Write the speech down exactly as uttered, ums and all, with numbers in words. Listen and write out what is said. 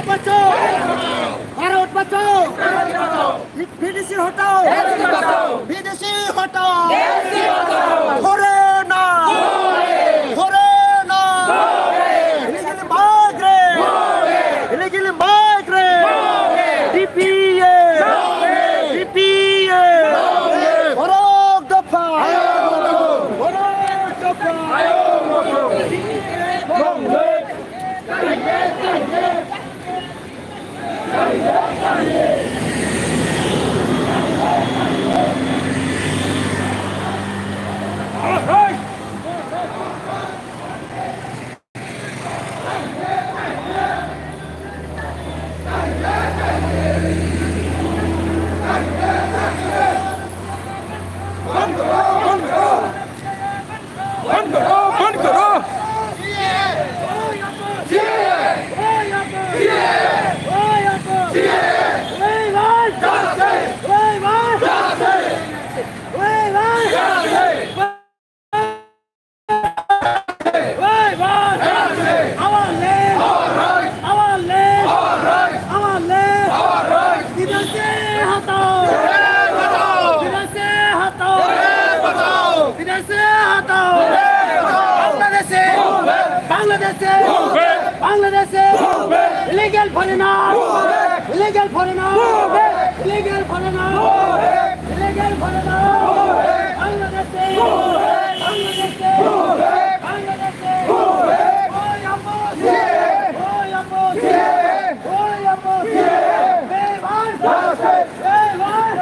বাঁচাও! ভারত বাঁচাও! বিদেশি হটাও! বিদেশি হটাও! ধরে না! ধরে না! Illegal migrant! Illegal migrant! DPA! DPA! বড় দফা! বড় দফা! बंद करो, बंद करो। बंद करो, बंद करो। Our land! Our land! Our land! বিদেশি হটাও! বিদেশি হটাও! বিদেশি হটাও! বাংলাদেশে! বাংলাদেশে! বাংলাদেশে! Illegal foreigner! Illegal foreigner! Illegal foreigner! Illegal foreigner! বাংলাদেশে! বাংলাদেশে! বাংলাদেশে! ওই আপদ! ওই আপদ! ওই আপদ! বেইমান! বেইমান!